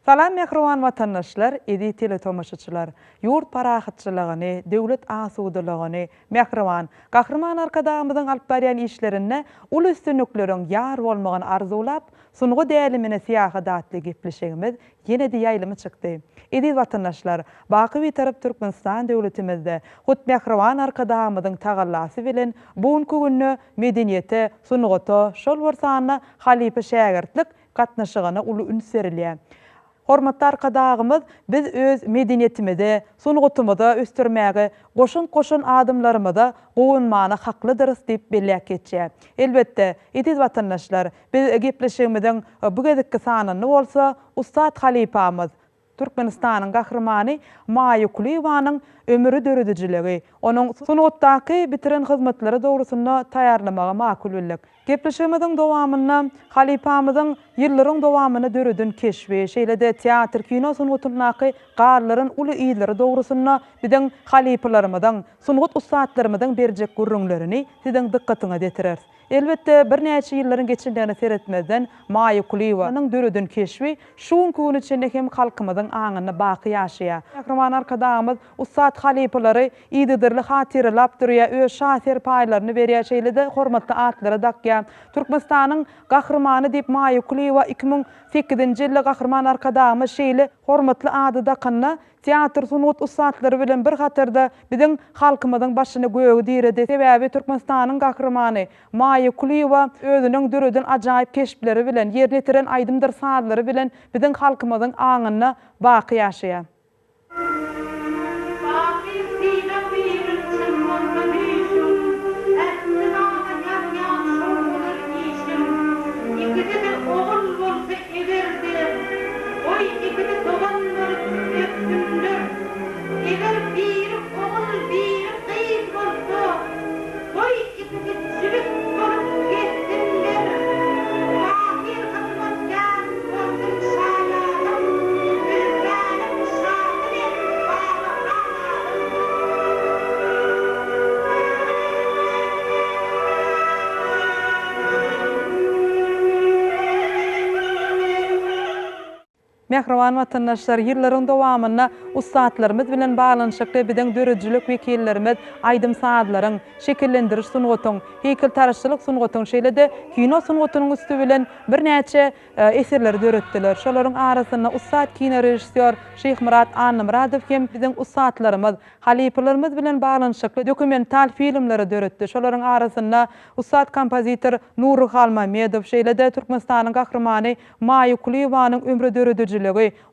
Salam mähriban watandaşlar, eziz teletomaşaçylar! Ýurt parahatçylygyny, döwlet asudalygyny mähriban Gahryman Arkadagymyzyň alyp barýan işlerinde uly üstünlikleriň ýar bolmagyny arzuwlap, Sungat älemine syýahat atly gepleşigimiz ýene-de ýaýlyma çykdy. Eziz watandaşlar, baky Bitarap Türkmenistan döwletimizde hut mähriban Arkadagymyzyň tagallasy bilen bu günki günde medeniýete, sungata, şol bir sanda halypa-şägirtlik gatnaşygyna uly üns berilýär. Hormatly Arkadagymyz biz öz medeniýetimizi, sungatymyzy ösdürmäge goşant goşan adamlarymyza guwanmana haklydyrys diýip belläp geçýär. Elbetde, eziz watandaşlar, biz gepleşigimiziň bu gezekki sanynda bolsa ussat halypamyz, Türkmenistanyň Gahrymany Maýa Kulyýewanyň ömri döredijiligi, onuň sungatdaky bitiren hyzmatlary dogrusynda taýýarlamagy makul bildik. Gepleşigimiziň dowamynda halypamyzyň ýyllaryň dowamynda döreden keşbi, şeýle-de teatr, kino sungatyndaky galdyran uly yzlary dogrusynda biziň halypalarymyzyň, sungat ussatlarymyzyň berjek gürrüňlerini siziň dykgatyňyza ýetireris. Elbetde, birnäçe ýyllaryň geçendigine seretmezden, Maýa Kulyýewanyň döreden keşbi şu günki güne çenli hem halkymyzyň aňynda baky ýaşaýar. Gahryman Arkadagymyz ussat halypalary yzygiderli hatyralap durýar, öz şa serpaýlaryny berýär, şeýle-de hormatly atlary dakýar. Türkmenistanyň Gahrymany diýip Maýa Kulyýewa 2008-nji ýylda Gahryman Arkadagymyz şeýle hormatly ady dakanda, Teatr sungat ussatlary bilen bir hatarda biziň halkymyzyň başyny göge diredi. Sebäbi Türkmenistanyň Gahrymany Maýa Kulyýewa özüniň döreden ajaýyp keşpleri bilen, ýerine ýetiren aýdymdyr sazlary bilen biziň halkymyzyň aňynda baky ýaşaýar. Baky sylag birin çyn bolsa düýşüň, Ähli zada ýazýan şow bolar işiň. Ikisi-de ogul bolsa eger-de, Goý ikisi dogan bolup össünler. Eger biri ogul, biri gyz bolsa, Goý ikisi jübüt bolup gezsinler. Pahyr hyzmatkär bolsun şaýadym, Ülkäniň şasy men Babahan adym. Mähriban watandaşlar, ýyllaryň dowamynda ussatlarymyz bilen baglanyşykly biziň döredijilik wekillerimiz aýdym-sazlaryň, şekillendiriş sungatyň, heýkeltaraşçylyk sungatyň, şeýle-de kino sungatynyň üsti bilen birnäçe eserleri döretdiler. Şolaryň arasynda ussat kinorežissýor Şyhmyrat Annamyradow hem biziň ussatlarymyz, Halypalarymyz bilen baglanyşykly dokumental filmleri döretdi. Şolaryň arasynda ussat kompozitor Nury Halmämmedow, şeýle-de Türkmenistanyň Gahrymany Maýa Kulyýewanyň ömri-döredijiligi,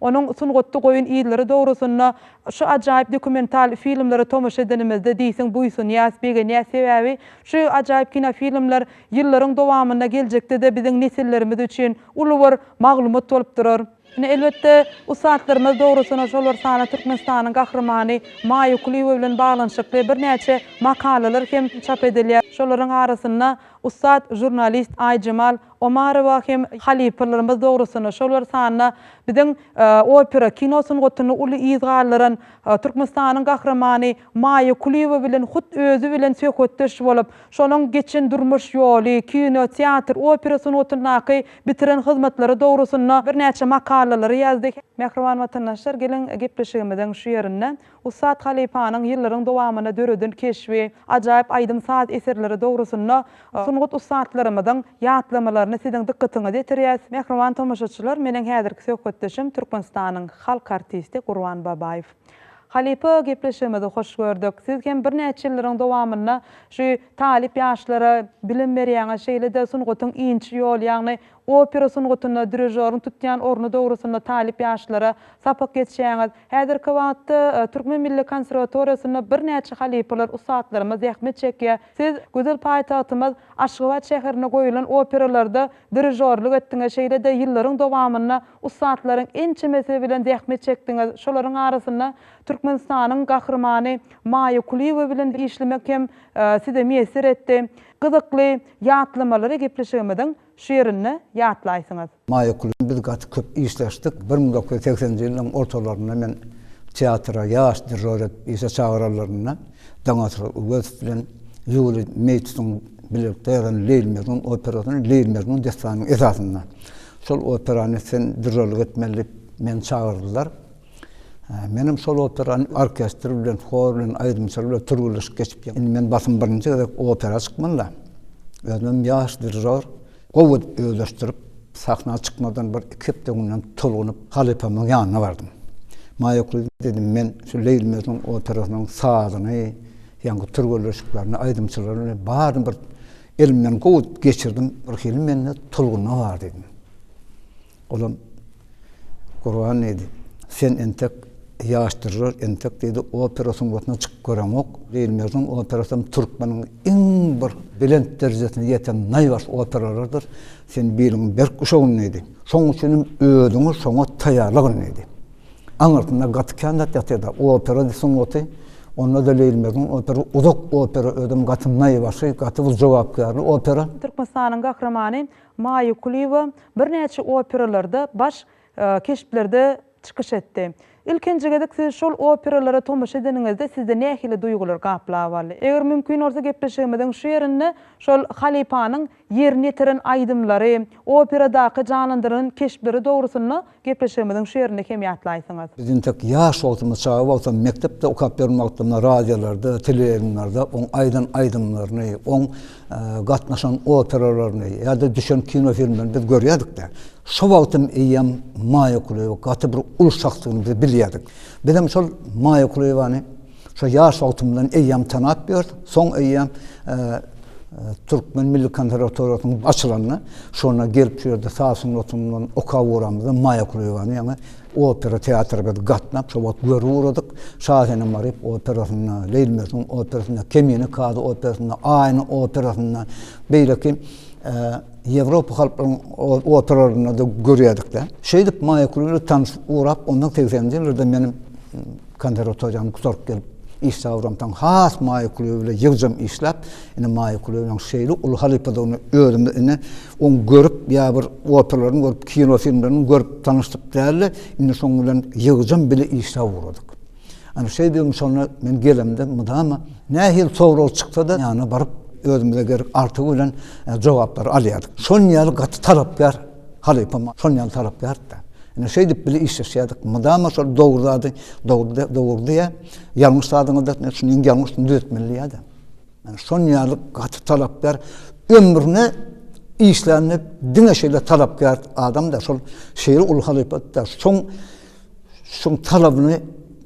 onuň sungatda goýan yzlary dogrusynda şu ajaýyp dokumental filmlere tomaşa edenimizde diýseň buýsanýas, begenýäs. Sebäbi şu ajaýyp kinofilmler ýyllaryň dowamynda geljekde-de biziň nesillerimiz üçin uly bir maglumat bolup durar. Ine, elbetde, ussatlarymyz dogrusynda şol bir sanda Türkmenistanyň Gahrymany Maýa Kulyýewa bilen baglanyşykly birnäçe makalalar hem çap edilýär. Şolaryň arasynda ussat žurnalist Aýjemal Omarowa hem halypalarymyz dogrusynda, şol bir sanda biziň opera, kino sungatynda uly yz galdyran Türkmenistanyň Gahrymany Maýa Kulyýewa bilen hut özi bilen söhbetdeş bolup, Şonuň geçen durmuş ýoly, kino, teatr, opera sungatyndaky bitiren hyzmatlary dogrusynda birnäçe makalalary ýazdy. Mähriban watandaşlar, geliň gepleşigimiziň şu ýerinde ussat halypanyň ýyllaryň dowamynda döreden keşbi, ajaýyp aýdym-saz eserleri dogrusynda sungat ussatlarymyzyň ýatlamalaryny siziň dykgatyňyza ýetirýäs. Mähriban tomaşaçylar, meniň häzirki söhbetdeşim Türkmenistanyň halk artisti Gurban Babaýew. Halypa gepleşigimizi hoş gördük. Siz hem birnäçe ýyllaryň dowamynda şu talyp ýaşlara bilim berýäňiz, şeýle-de sungatyň inçe ýoly, ýagny opera sungatynda dirižoryň tutýan orny dogrusynda talyp ýaşlara sapak geçýäňiz. Häzirki wagtda Türkmen milli konserwatoriýasynda birnäçe halypalar, ussatlarymyz zähmet çekýär. Siz gözel paýtagtymyz Aşgabat şäherinde goýulan operalarda dirižorlyk etdiňiz, şeýle-de ýyllaryň dowamynda ussatlaryň ençemesi bilen zähmet çekdiňiz. Şolaryň arasynda Türkmenistanyň Gahrymany Maýa Kulyýewa bilen işlemek hem size miýesser etdi. Gyzykly ýatlamalary gepleşigimiziň şu ýerinde ýatlaýsyňyz. Maýa Kulyýewa biz gaty köp işleşdik. 1980-nji ýyllaryň ortalarynda men teatra ýaş dirižor edip işe çagyranlarynda Daňatar Öwezow bilen Ýuliý Meýtsyň bilelikde ýazan Leýli-Mejnun operasyny Leýli-Mejnun dessanynyň esasynda. Şol operany sen dirižorlyk etmeli diýip. Meni çagyrdylar. Menem şol operany orkestr bilen, hor bilen, aýdymçylar bilen türgenleşik geçip, indi men basym birinji gezek opera çykmaly-da. Özümem ýaş dirižor, gowy edip özleşdirip, sahna çykmadan bir iki hepde öňünden tolgunyp, halypamyň ýanyna bardym. Maýa Kulyýew diýdim, men şu Leýli Mejnun operasynyň sazyny, ýaňky türgenleşiklerini, aýdymçylary bilen baryny bir elimden gowy edip geçirdim, bir hili mende tolgunma bar diýdim. Olam Gurban diýdi, sen entek ýaşdyrlar, entek diýdi, opera sungatyna çykyp göreňok. Leýli Mejnun operasam türkmeniň iň bir belent derejesine ýeten naýbaşy operalarydyr. Sen biliňi berk guşagyn diýdi. Şoň üçinem özüňi şoňa taýýarlagyn diýdi. Aňyrsynda gaty kän zat ýatyr-da. Opera sungaty, onda-da Leýli Mejnun opera uzak opera, özem gaty naýbaşy, gaty bir jogapkärli opera. Türkmenistanyň Gahrymany Maýa Kulyýewa birnäçe operalarda baş keşplerde çykyş etdi. Ilkinji gezek siz şol operalara tomaşa edeniňizde sizde nähili duýgular gaplap aldy? Eger mümkin bolsa gepleşigimiziň şu ýerinde şol halypanyň ýerine ýetiren aýdymlary, operadaky janlandyran keşpleri dogrusynda Gepleşigimiziň şu ýerinde hem ýatlaýsyňyz. Biz entek ýaş wagtymyz, çaga wagtym, mekdepde okap ýören wagtymda radiolarda, teleýaýlymlarda oň aýdan aýdymlaryny, oň gatnaşan operalaryny ýa-da düşen kino filmlerini biz görýärdik-de. Şo wagtam eýýäm Maýa Kulyýewa gaty bir uly şahsdygyny biz bilýärdik. Bizem şol Maýa Kulyýewany Şo ýaş wagtymdan eýýäm tanap ýördi. Soň eýýäm Türkmen milli konserwatoriýasynyň açylanda, şonda gelip şu ýerde saz sungatyndan okap ugramyzda Maýa Kulyýewany ýaňy opera teatra biz gatnap, şo wagt görüp ugradyk. Şasenem Garyp operasynda, Leýli Mejnun operasynda, Kemine kazy operasynda, Aýna operasynda, beýleki Ýewropa halklaryň operalarynda-da görýärdik-de. Şeýdip Maýa Kulyýewa bilen tanyşyp ugrap, ondan segseninji ýyllarda meniň Konserwatoriýany gutaryp gelip, iş tabramsoň has Maýa Kulyýewa bilen ýygjam işläp, ine Maýa Kulyýewanyň şeýle uly halypadygyny özümiz ine oň görüp ýa bir operalaryny görüp, kino filmlerini görüp tanyşdyk däl-de, indi şoň bilen ýygjam bile işläp ugradyk. Ana şeýdibem şonda men gelemde mydama nähili sorag çyksa-da ýanyna baryp özümize gerek artygy bilen jogaplary alýardyk. Şon ýaly gaty talapkär halypa şon ýaly talapkärdi-de. Ine şeýdip bile işleşýärdik. Mydama şol dogry zady dogry dogry diýýär. Ýalňyş zadyňy-da şuny ýalňyşyny düzetmeli diýýär-de. Yani şon ýaly gaty talapkär ömrüne işlände diňe şeýle talapkär adam da şol şeýle uly halypa da şoň şoň talabyny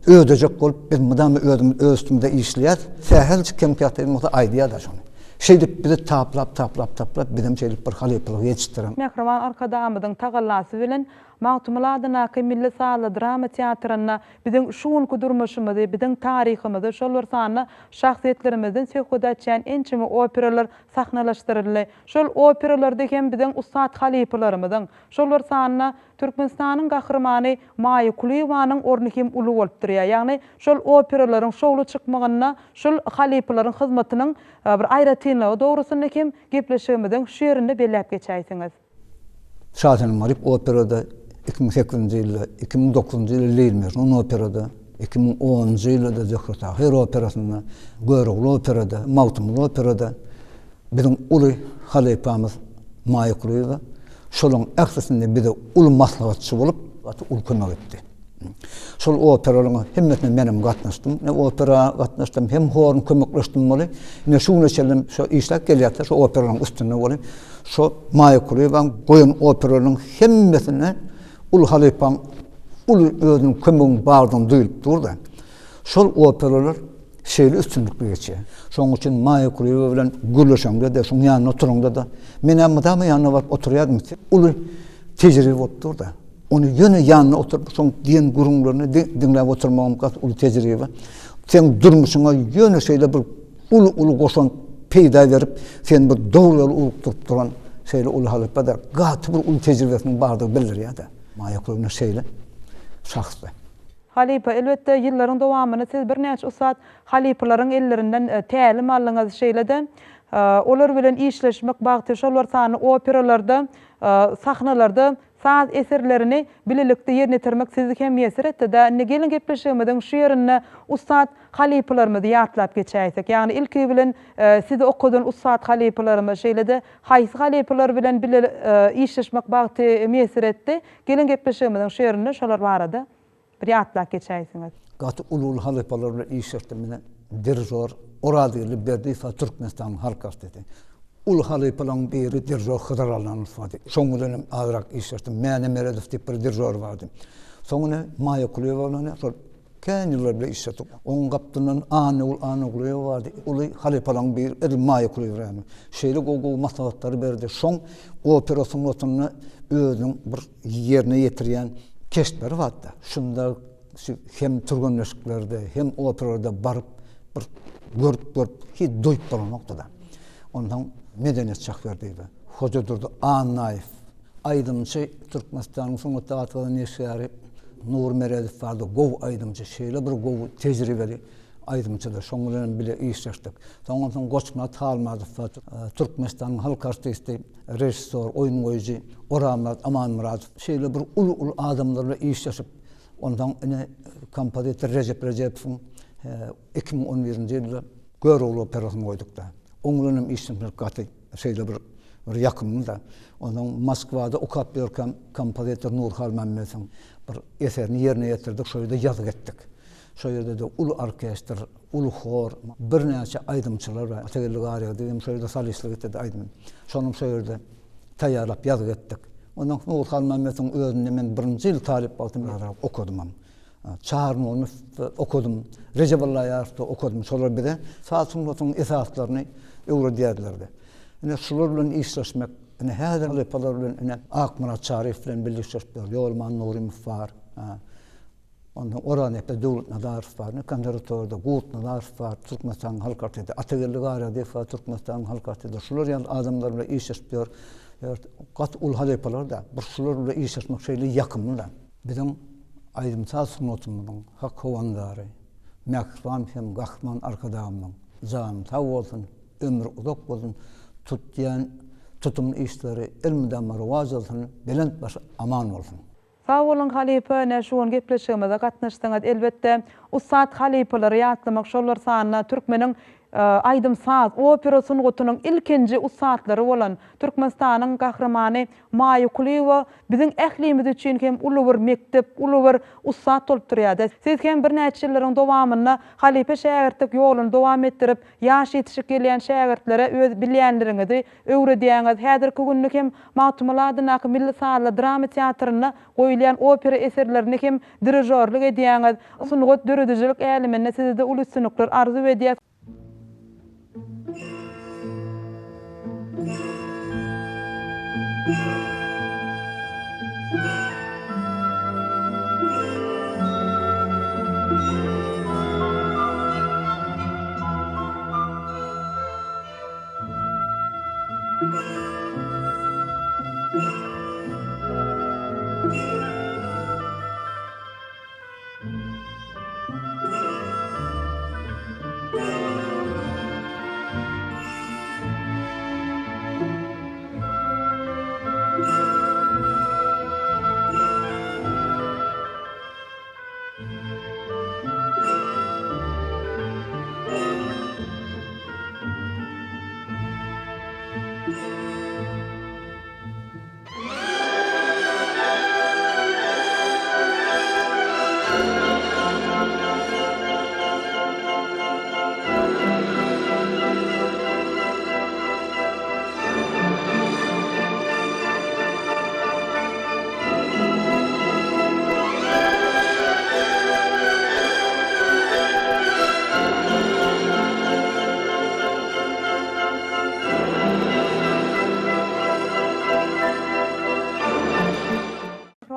ödejek bolup biz mydama özümiz öz üstümizde işleýäs. Sähelçe kem-käsligimiz bolsa aýdýar da şony. Şeýdip bizi taplap, taplap, taplap bizem şeýdip bir halypalyga ýetişdiren. Mähriban Arkadagymyzyň tagallasy bilen Magtymguly adyndaky Milli sazly drama teatrynda biziň şu günki durmuşymyzy, biziň taryhymyzy, şol bir sanda şahsyýetlerimizden söhbet açýan ençeme operalar sahnalaşdyryldy. Şol operalarda hem biziň ussat halypalarymyzyň, şol bir sanda Türkmenistanyň Gahrymany Maýa Kulyýewanyň orny hem uly bolup durýar. Ýagny şol operalaryň şowly çykmagynda şol halypalaryň hyzmatynyň bir aýratynlygy dogrusynda hem gepleşigimiziň şu ýerinde belläp geçäýsiňiz. Şasenem Garyp operada 2008-nji ýylda, 2009-njy ýylda Leýli Mejnun operada, 2010-njy ýylda-da Zöhre Tahyr operasynda, Görogly operada, Magtymguly operada biziň uly halypamyz Maýa Kulyýewa şolaryň ählisinde bize uly maslahatçy bolup, gaty uly kömek etdi. Şol operalaryň hemmesine menem gatnaşdym. Ne opera gatnaşdym, hem horun kömekleşdim boly. Ine şu güne çenli şo işläp gelýärler, şo operalaryň üstünde boly. Şo Maýa Kulyýewaň goýan operalarynyň hemmesinde uly halypaň uly özüniň kömeginiň bardygyny duýulyp dur-da. Şol operalar şeýle üstünlikli geçýär. Şonuň üçin Maýa Kulyýewa bilen gürleşeňde-de, şoň ýanynda oturaňda-da, men-ä mydama ýanyna baryp oturýardym. Uly tejribe bolup dur-da. Ony ýöne ýanynda oturyp, şoň diýen gürrüňlerini diňläp oturmagym gaty uly tejribe. Seň durmuşyňa ýöne şeýle bir uly-uly goşant peýda berip, seni bir dogry ýola ugrukdyryp duran şeýle uly halypa-da gaty bir uly tejribesiniň bardygy bildirýär-de. Maýa Kulyýewna şeýle şahsdy. Halypa, elbetde, ýyllaryň dowamynda siz birnäçe ussat halypalaryň ellerinden tälim aldyňyz, şeýle-de, olar bilen işleşmek bagty şol bir sanda operalarda, sahnalarda. saz eserlerini bilelikde ýerine ýetirmek sizi hem miýesser etdi-dä. Indi geliň gepleşigimiziň şu ýerinde ussat halypalarymyzy ýatlap geçäýsek. Ýagny ilki bilen sizi okadan ussat halypalarymyz, şeýle-de haýsy halypalar bilen bile işleşmek bagty miýesser etdi? Geliň gepleşigimiziň şu ýerinde şolar barada bir ýatlap geçäýsiňiz. Gaty uly-uly halypalar bilen işleşdim. Mine dirižor Orazgeldi Berdiýew Türkmenistanyň halk artisti. Uly halypalaryň biri dirižor Hydyr Allanow bardy. Şoň bilen hem azrak işleşdim. Mäne Meredow diýip bir dirižor bardy. Soň ine Maýa Kulyýewa bilen şol Kän ýyllar bile işledik. Onuň gapdalyndan Annagül Annagulyýewa bardy. Uly halypalaryň biri edil Maýa Kulyýewa ýaly. Şeýle gowy-gowy maslahatlary berdi. Şoň opera sungatynda özüniň bir ýerine ýetirýän keşpleri bardy. Şunda şu hem türgenleşiklerde, hem operalarda baryp bir görüp-görüp hiç doýup bolanokdy-da. Onsoň Medeniýet Şahberdiýewa, Hojadurdy Annaýew, Aýdymçy, Türkmenistanyň sungatda at gazanan işgäri Nury Meredow bardy, gowy aýdymçy, şeýle bir gowy tejribeli aýdymçydy, şoň bilen hem bile işleşdik. Soň onsoň Goçmyrat Halmyradow bar, Türkmenistanyň halk artisti, režissýor, oýun goýujy Orazmyrat Amanmyradow. Şeýle bir uly-uly adamlar bilen işleşip, onsoň ine kompozitor Rejep Rejepowyň 2011-nji ýylda Görogly operasyny goýduk-da. Oň bilen hem işlemek gaty Şeýle bir bir ýakymly-da. Onsoň Moskwada okap ýörkäm kompozitor Nury Halmämmedowyň bir eserini ýerine ýetirdik, şo ýerde ýazgy etdik. Şo ýerde-de uly orkestr, uly hor, birnäçe aýdymçylar bar. Atageldi Garýagdyýew hem şo ýerde solistlik etdi aýdym. Şonam şo ýerde taýýarlap ýazgy etdik. Onsoň Nury Halmämmedowyň özünde men birinji ýyl talyp wagtym okadymam. Çary Nurmytda okadym, Rejep Allaýarowda okadym. Şolar bize saz sungatynyň esaslaryny öwredýärdilerdi. Ine şular bilen işleşmek, ine häzir halypalar bilen ine Akmyrat Çaryýew bilen bile işleşip ýör, Ýolman Nurymow bar. Ondan Oranepes Döwletnazarow bar, ine konserwatoriýada Gurt Nazarow bar, Türkmenistanyň halk artisti, Atageldi Garýagdyýew bar, Türkmenistanyň halk artisti. Şular ýaly adamlar bilen işleşip ýör. Gaty uly halypalar-da. Bir şular bilen işleşmek şeýle ýakymly-da. Biziň aýdym-saz sungatymyzyň hak howandary, mähriban hem Gahryman Arkadagymyzyň jany sag bolsun, ömri uzak bolsun, tutýan tutumly işleri elmydama rowaç alsyn, belent başy aman bolsun! Sag boluň halypa ine şu gün gepleşigimize gatnaşdyňyz elbetde ussat halypalary ýatlamak şol bir sanda türkmeniň aýdym-saz opera sungatynyň ilkinji ussatlary bolan Türkmenistanyň Gahrymany Maýa Kulyýewa biziň ählimiz üçin hem uly bir mekdep, uly bir ussat bolup durýar-da. Siz hem birnäçe ýyllaryň dowamynda halypa-şägirtlik ýoluny dowam etdirip, ýaş ýetişip gelýän şägirtlere öz bilýänleriňizi öwredýäňiz. Häzirki günde hem Magtymguly adyndaky Milli sazly drama teatrynda goýulýan opera eserlerinde hem dirižorlyk edýäňiz. Sungat döredijilik äleminde size-de uly üstünlikler arzuw edýäs.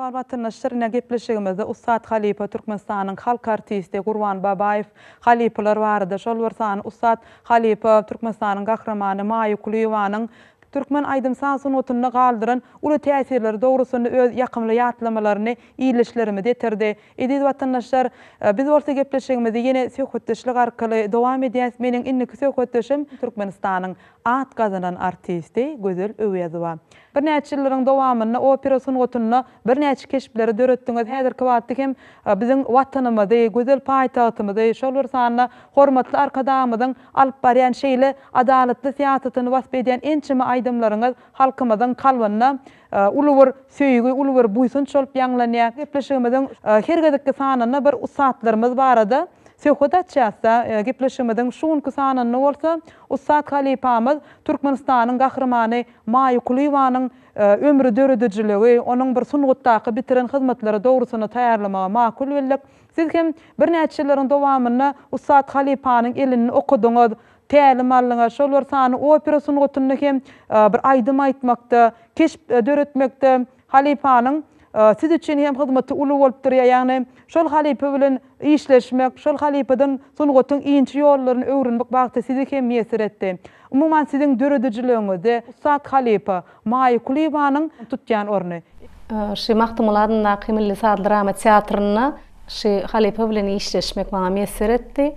Mähriban watandaşlar, ine gepleşigimizde ussat halypa Türkmenistanyň halk artisti Gurban Babaýew halypalar barada, şol bir sany ussat halypa Türkmenistanyň Gahrymany Maýa Kulyýewanyň. türkmen aýdym-saz sungatynda galdyran uly täsirleri dogrusynda öz ýakymly ýatlamalaryny ildeşlerimize ýetirdi. Eziz watandaşlar, biz bolsa gepleşigimizi ýene söhbetdeşlik arkaly dowam edýäs. Meniň indiki söhbetdeşim Türkmenistanyň at gazanan artisti Gözel Öwezowa. Birnäçe ýyllaryň dowamynda opera sungatynda birnäçe keşpleri döretdiňiz. Häzirki wagtda hem biziň Watanymyzy, gözel paýtagtymyzy, şol bir sanda hormatly Arkadagymyzyň alyp barýan şeýle adalatly syýasatyny wasp edýän ençeme aýdymlaryňyz halkymyzyň kalbynda uly bir söýgi, uly bir buýsanç bolup ýaňlanýar. Gepleşigimiziň her gezekki sanynda bir ussatlarymyz barada söhbet açýas-da. Gepleşigimiziň şu günki sanynda bolsa ussat halypamyz Türkmenistanyň Gahrymany Maýa Kulyýewanyň ömri döredijiligi, onuň bir sungatdaky bitiren hyzmatlary dogrusynda taýýarlamagy makul bildik. Siz hem birnäçe ýyllaryň dowamynda ussat halypanyň elinde okadyňyz, tälim aldyňyz. Şol bir sany opera sungatynda hem bir aýdym aýtmakda, keşp döretmekde halypanyň siz üçin hem hyzmaty uly bolup durýar. Ýagny şol halypa bilen işleşmek, şol halypadan sungatyň inçe ýollaryny öwrenmek bagty sizi hem miýesser etdi. Umuman siziň döredijiligiňizde ussat halypa Maýa Kulyýewanyň tutýan orny. Şy Magtymguly adyndaky Milli saz drama teatrynda şy halypa bilen işleşmek maňa miýesser etdi.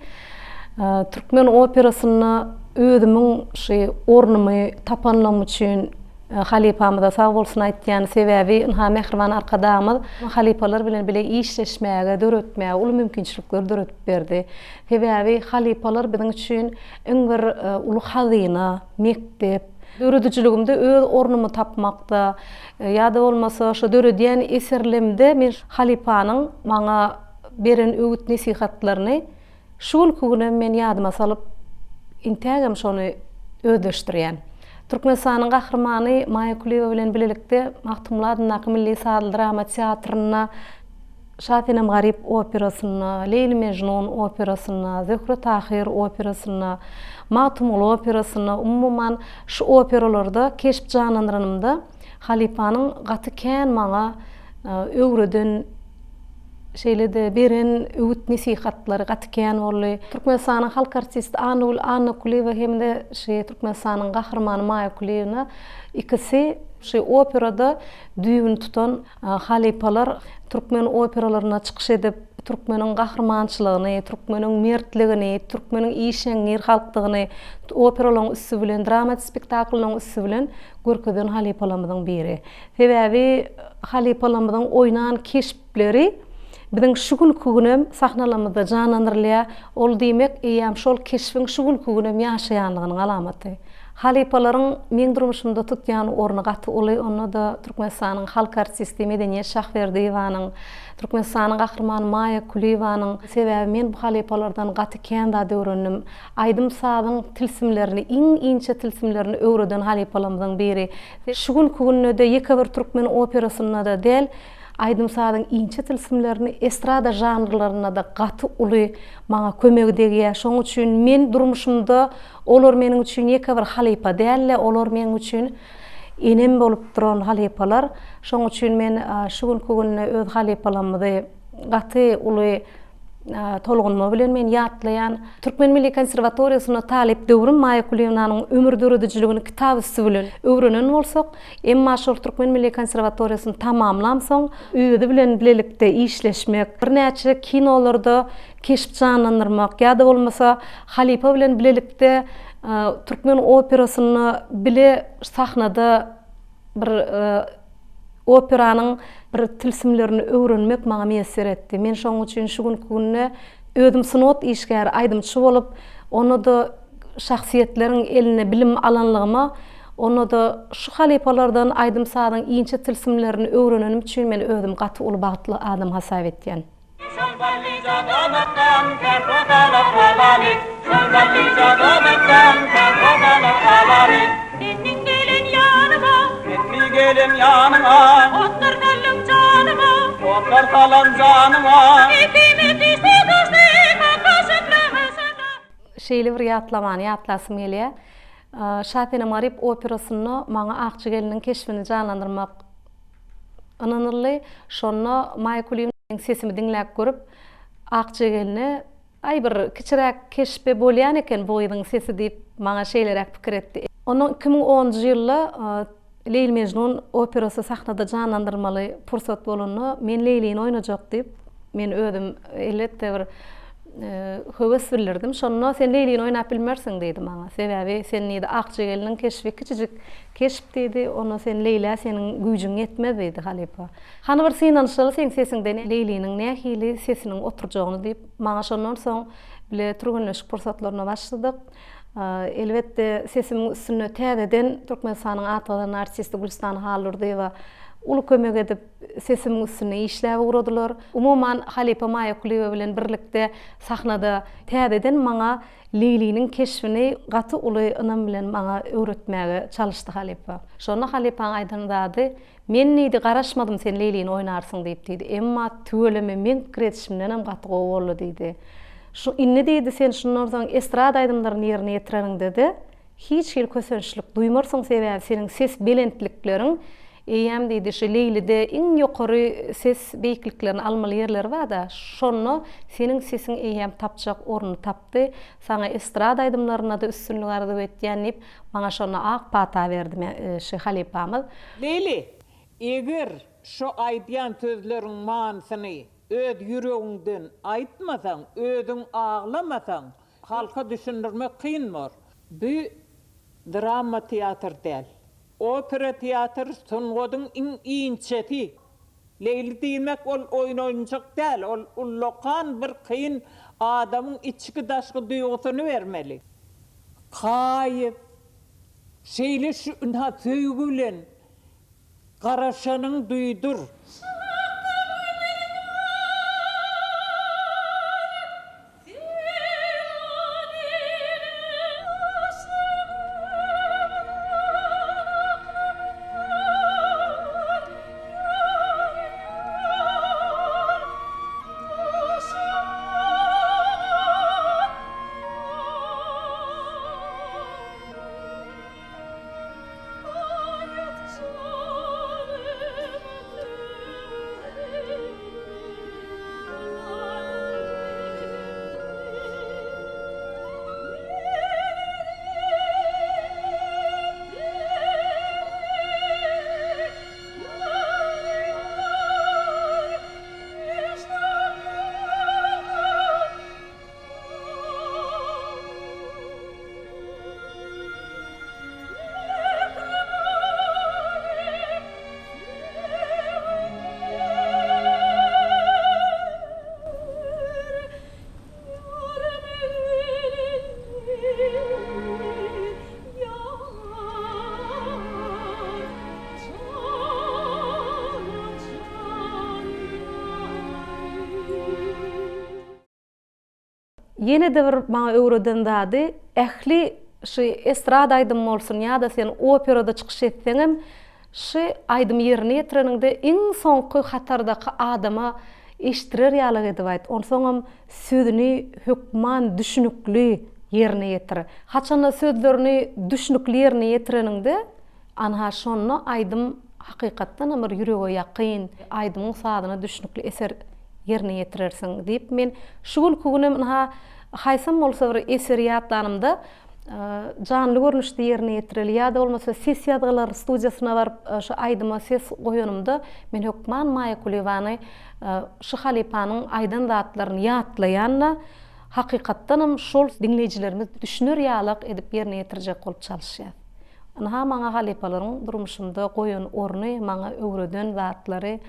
Türkmen operasynda özümiň şy ornumy tapanlygym üçin halypamyza sag bolsun aýtýan. Sebäbi ynha mähriban Arkadagymyz halypalar bilen bile işleşmäge, döretmäge uly mümkinçilikleri döredip berdi. Sebäbi halypalar biziň üçin iň bir uly hazyna, mekdep. Döredijiligimde öz ornumy tapmakda ýa-da bolmasa şo döredýän eserlemde men halypanyň maňa beren öwüt-nesihatlaryny şu günki günem men ýadyma salyp, intägem şony özleşdirýän. Türkmenistanyň Gahrymany Maýa Kulyýewa bilen bilelikde Magtymguly adyndaky Milli sazly-drama teatrynda Şasenem-Garyp operasynda, Leýli-Mejnun operasynda, Zöhre-Tahyr operasynda, Magtymguly operasynda, umuman, şu operalarda keşp janlandyranymda halypanyň gaty kän maňa öwreden, şeýle-de beren öwüt-nesihatlary gaty kän boldy. Türkmenistanyň halk artisti Annagül Annakulyýewa hem-de şu Türkmenistanyň Gahrymany Maýa Kulyýewna ikisi şu operada düýbüni tutan Halypalar türkmen operalarynda çykyş edip, türkmeniň gahrymançylygyny, türkmeniň mertligini, türkmeniň işeňňir halkdygyny operalaryň üsti bilen, drama spektakllaryň üsti bilen görkezen halypalarymyzyň biri. Sebäbi halypalarymyzyň oýnan keşpleri biziň şu günki günem sahnalarymyzda janlandyrylýar. Ol diýmek, eýýäm şol keşbiň şu günki günem ýaşaýanlygynyň alamaty. Halypalaryň meň durmuşymda tutýan orny gaty uly, onda-da Türkmenistanyň halk artisti Medeniýet Şahberdiýewanyň, Türkmenistanyň Gahrymany Maýa Kulyýewanyň, sebäbi men bu halypalardan gaty kän zat öwrendim. Aýdym-sazyň tilsimlerini, iň inçe tilsimlerini öwreden halypalarymyzyň biri. Şu günki günde-de ýeke bir türkmen operasynda-da däl, aýdym-sazyň inçe tilsimlerini estrada žanrlarynda-da gaty uly maňa kömegi degýär. Şonuň üçin men durmuşymda Olar meniň üçin ýeke bir halypa däl-de, olar meň üçin enem bolup duran halypalar. Şonuň üçin men şu günki günde öz halypalarymyzy gaty uly tolgunma bilen men ýatlaýan. Türkmen milli konserwatoriýasynda talyp döwrüm Maýa Kulyýewnanyň ömür döredijiligini kitap üsti bilen öwrenen bolsak, emma şol Türkmen milli konserwatoriýasyny tamamlamsoň, özi bilen bilelikde işleşmek, birnäçe kinolarda keşp janlandyrmak ýa-da bolmasa halypa bilen bilelikde türkmen operasynda bile sahnada bir operanyň bir tilsimlerini öwrenmek maňa miýesser etdi. Men şonuň üçin şu günki günde özüm sungat işgäri, aýdymçy bolup, onda-da şahsyýetleriň elinde bilim alanlygyma, onda-da şu halypalardan aýdym-sazyň inçe tilsimlerini öwrenenim üçin men özümi gaty uly bagtly adam hasap etýän. Şol ballyja domakdan käpodalar alaly, Şol ballyja domakdan käpodalar alaly. Senniň gelen ýanyma. Senni gelen ýanyňa. Otlar saldyň janyma. Otlar salan janyňa. Ikimiz düşdi duşdy kaklyşyp şada. Şeýle bir ýatlamany ýatlasym gelýär. Şasenem-Garyp operasynda maňa Akja gelniň keşbini janlandyrmak ynanyldy. Şonda Maýa Kulyýewna meniň sesimi diňläp görüp, Akja gelne, Aý, bir kiçiräk keşbe bolýan eken bu gyzyň sesi diýip, maňa şeýleräk pikir etdi. Ondan 2010-njy ýylda Leýli-Mejnun operasy sahnada janlandyrylmaly pursat bolanda, men Leýlini oýnajak diýip, men özüm elbetde bir höwes bildirdim. Şonda sen Leýlini oýnap bilmersiň diýdi maňa. Sebäbi sen diýdi, Akja gelniň keşbi kiçijik keşp diýdi, onda sen Leýlä seniň güýjüň ýetmez diýdi halypa. Hany bir synanyşaly seň sesiňden Leýliniň nähili sesiniň oturjagyny diýip, maňa şondan soň bile türgenleşik pursatlaryna başladyk. Elbetde, sesimiň üstünde täzeden Türkmenistanyň at gazanan artisti Gülüstan Haldurdyýewa uly kömek edip, sesimiň üstünde işläp ugradylar. Umuman, halypa Maýa Kulyýewa bilen birlikde sahnada täzeden maňa Leýliniň keşbini gaty uly ynam bilen maňa öwretmäge çalyşdy halypa. Şonda halypaň aýdan zady, Men diýdi, garaşmadym sen Leýlini oýnarsyň diýip diýdi. Emma tüweleme meň pikir edişimdenem gaty gowy boldy diýdi. Şu indi diýdi sen şundan soň estrada aýdymlaryny ýerine ýetireniňde-de hiç hili kösençlik duýmarsyň sebäbi seniň ses belentlikleriň eýýäm diýdi şu Leýlide iň ýokary ses beýikliklerini almaly ýerleri barda şonda seniň sesiň eýýäm tapjak ornuny tapdy saňa estrada aýdymlarynda-da üstünlik arzuw etýän diýip Maňa şonda ak pata berdi şu halypamyz. Leýli, eger şo aýdýan sözleriň manysyny öz ýüregiňden aýtmasaň, özüň aglamasaň, halka düşündirmek kyn bor. Bu drama teatr däl. Opera teatr sungatyň iň inçesi. Leýli diýmek ol oýun-oýunjak däl, ol ullakan bir kyn adamyň içki-daşky duýgusyny bermeli. Kaýyp, şeýle şu ynha söýgi bilen garaşanyň duýdur. Ýene-de bir maňa öwreden zady, ähli şu estrada aýdymy bolsun ýa-da sen operada çykyş etseňem, şu aýdymy ýerine ýetireniňde iň soňky hatardaky adama eşitdirer ýalak edip aýt. Onsoňam sözüni hökman düşünikli ýerine ýetir. Haçanda sözlerini düşnükli ýerine ýetireniňde, Anha şonda aýdym hakykatdanam bir ýürege ýakyn, aýdymyň sazyna düşnükli eser ýerine ýetirersiň diýip men şu günki günem ynha haýsam bolsa bir eseri ýatlanymda janly görnüşde ýerine ýetireli ýa-da bolmasa ses ýazgylar studiýasyna baryp şu aýdyma ses goýanymda men hökman Maýa Kulyýewany şu halypanyň aýdan zatlaryny ýatlaýan-da hakykatdanam şol diňleýjilerimiz düşüner ýalak edip ýerine ýetirjek bolup çalyşýas. Ynha maňa halypalaryň durmuşymda goýan orny, maňa öwreden zatlary.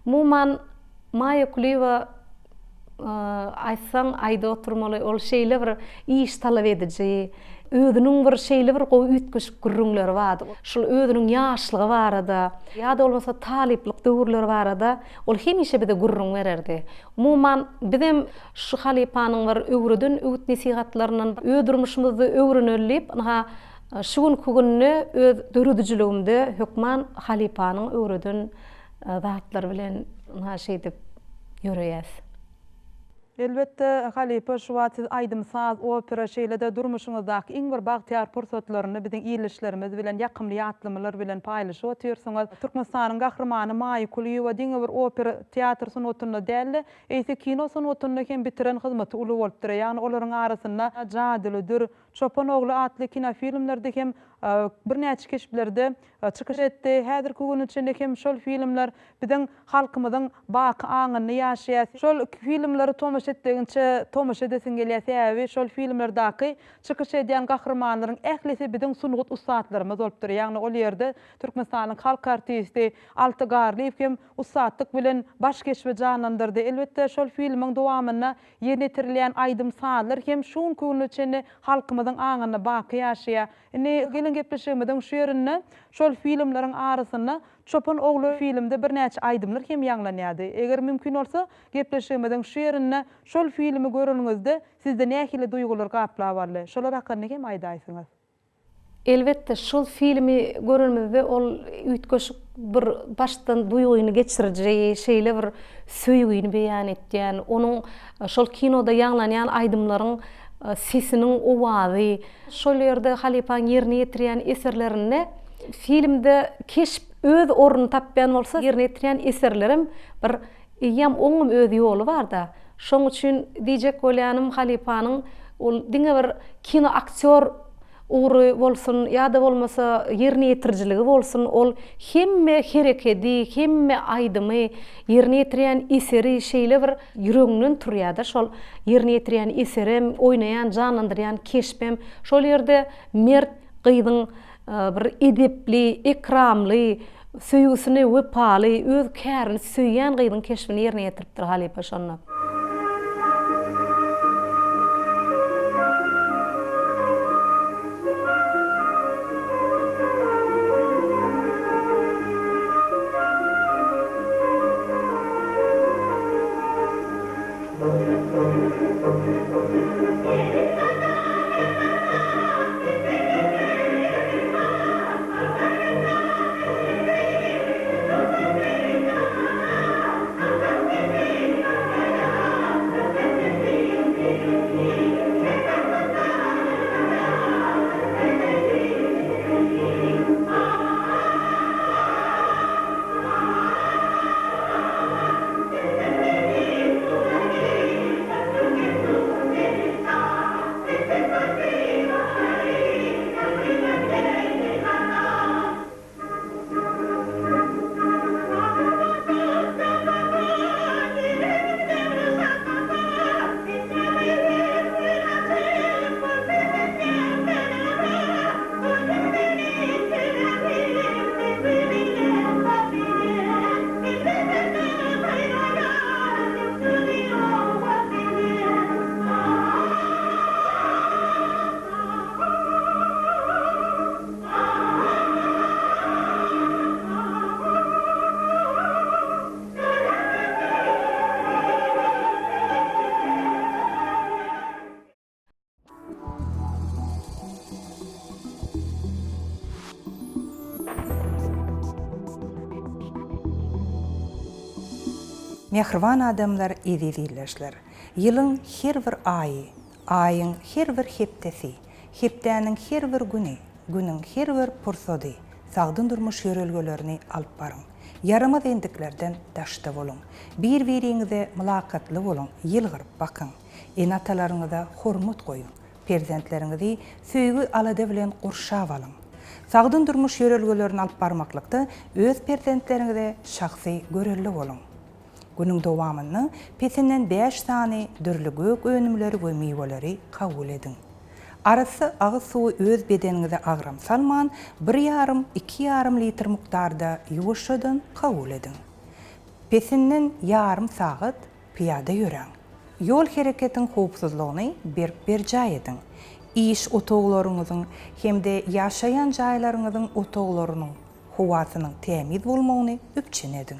Umuman, Maýa Kulyýewa aýtsaň aýdyp oturmaly, ol şeýle bir iş talap ediji, özüniň bir şeýle bir gowy üýtgeşik gürrüňleri bardy. Şul özüniň ýaşlygy barada, ýa-da bolmasa talyplyk döwürleri barada ol hemişe bize gürrüň bererdi. Umuman, bizem şu halypanyň bir öwreden öwüt-nesihatlaryndan öz durmuşymyzda öwreneli diýip, ynha, Şu günki günde öz döredijiligimde hökman halypanyň öwreden zatlary bilen ynha şeýdip ýöreýäs. Elbetde, halypa, şu wagt siz aýdym-saz, opera, şeýle-de durmuşyňyzdaky iň bir bagtyýar pursatlaryny biziň ildeşlerimiz bilen ýakymly ýatlamalar bilen paýlaşyp otyrsyňyz. Türkmenistanyň Gahrymany Maýa Kulyýewa diňe bir opera, teatr sungatynda däl-de, eýse kino sungatynda hem bitiren hyzmaty uly bolupdyr. Ýagny olaryň arasynda Jadyly dür, Çopan ogly atly kinofilmlerde hem birnäçe keşplerde çykyş etdi. Häzirki güne çenli hem şol filmler biziň halkymyzyň baky aňynda ýaşaýar. Şol filmlere tomaşa etdigiňçe tomaşa edesiň gelýär. Sebäbi şol filmlerdäki çykyş edýän gahrymanlaryň ählisi biziň sungat ussatlarymyz bolupdyr. Ýagny ol ýerde Türkmenistanyň halk artisti Alty Garlyýew hem ussatlyk bilen baş keşbi janlandyrdy. Elbetde, şol filmiň dowamynda ýerine ýetirilýän aýdym-sazlar hem şu günki güne çenli halkymyzyň aňynda baky ýaşaýar. Indi geliň gepleşigimiziň şu ýerinde şol filmleriň arasynda Çopan ogly filmde birnäçe aýdymlar hem ýaňlanýardy. Eger mümkin bolsa, gepleşigimiziň şu ýerinde şol filmi göreniňizde sizde nähili duýgular gaplap aldy? Şolar hakynda hem aýdaýsyňyz. Elbetde, şol filmi görenimizde ol üýtgeşik bir başdan duýgyny geçiriji, şeýle bir söýgini beýan etýän, onuň şol kinoda ýaňlanýan aýdymlaryň sesiniň owazy, şol ýerde halypaň ýerine ýetirýän eserlerinde filmde keşp öz ornuny tapýan bolsa, ýerine ýetirýän eserlerem bir eýýäm oňam öz ýoly bar-da. Şoň üçin diýjek bolýanym halypanyň ol diňe bir kino aktýor ugry bolsun ýa-da bolmasa ýerine ýetirijiligi bolsun ol hemme herekedi, hemme aýdymy, ýerine ýetirýän eseri şeýle bir ýüregiňden turýada şol ýerine ýetirýän eserem, oýnaýan, janlandyrýan keşbem şol ýerde mert gyzyň bir edepli, ekramly, söýgüsine wepaly, öz kärini söýýän gyzyň keşbini ýerine ýetiripdir halypa şonda. Mähriban adamlar, eziz ildeşler! Ýylyň her bir aýy, aýyň her bir hepdesi, hepdäniň her bir güni, günüň her bir pursady sagdyn durmuş ýörelgelerini alyp baryň. Ýaramaz endiklerden daşda boluň. Bir-biriňize mylakatly boluň, ýylgyryp bakyň. Ene-atalaryňyza hormat goýuň. Perzentleriňizi söýgi-alada bilen gurşap alyň. Sagdyn durmuş ýörelgelerini alyp barmaklykda öz perzentleriňize şahsy görelde boluň. Günüň dowamynda pesinden bäş sany dürli gök önümleri we miweleri kabul ediň. Arassa agyz suwy öz bedeniňize agram salman, bir ýarym, iki ýarym litr mukdarda ýuwaşjadan kabul ediň. Pesinden ýarym sagat Pyýada ýöräň. Ýol hereketiň howpsuzlygyny berk berjaý ediň. Iş otaglaryňyzyň hem-de ýaşaýan jaýlaryňyzyň otaglarynyň howasynyň tämiz bolmagyny üpjün ediň.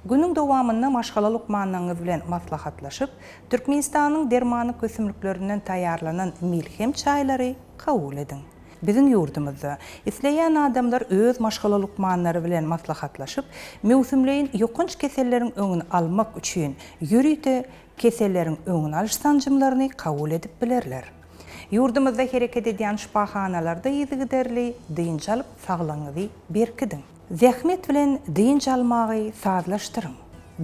Günüň dowamynda maşgala lukmanyňyz bilen maslahatlaşyp, Türkmenistanyň dermanlyk ösümliklerinden taýýarlanan melhem çaýlary kabul ediň. Biziň ýurdumyzda isleýän adamlar öz maşgala lukmanlary bilen maslahatlaşyp, möwsümleýin ýokanç keselleriň öňüni almak üçin ýörite keselleriň öňüni alyş sanjymlaryny kabul edip bilerler. Ýurdumyzda hereket edýän şypahanalarda yzygiderli dynç alyp, saglygyňyzy berkidiň. Zähmet bilen dynç almagy sazlaşdyryň.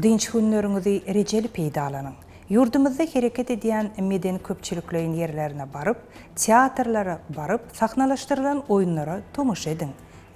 Dynç günleriňizi rejeli peýdalanyň. Ýurdumyzda hereket edýän medeni-köpçülikleýin ýerlerine baryp, teatrlara baryp, sahnalaşdyrylan oýunlara tomaşa ediň,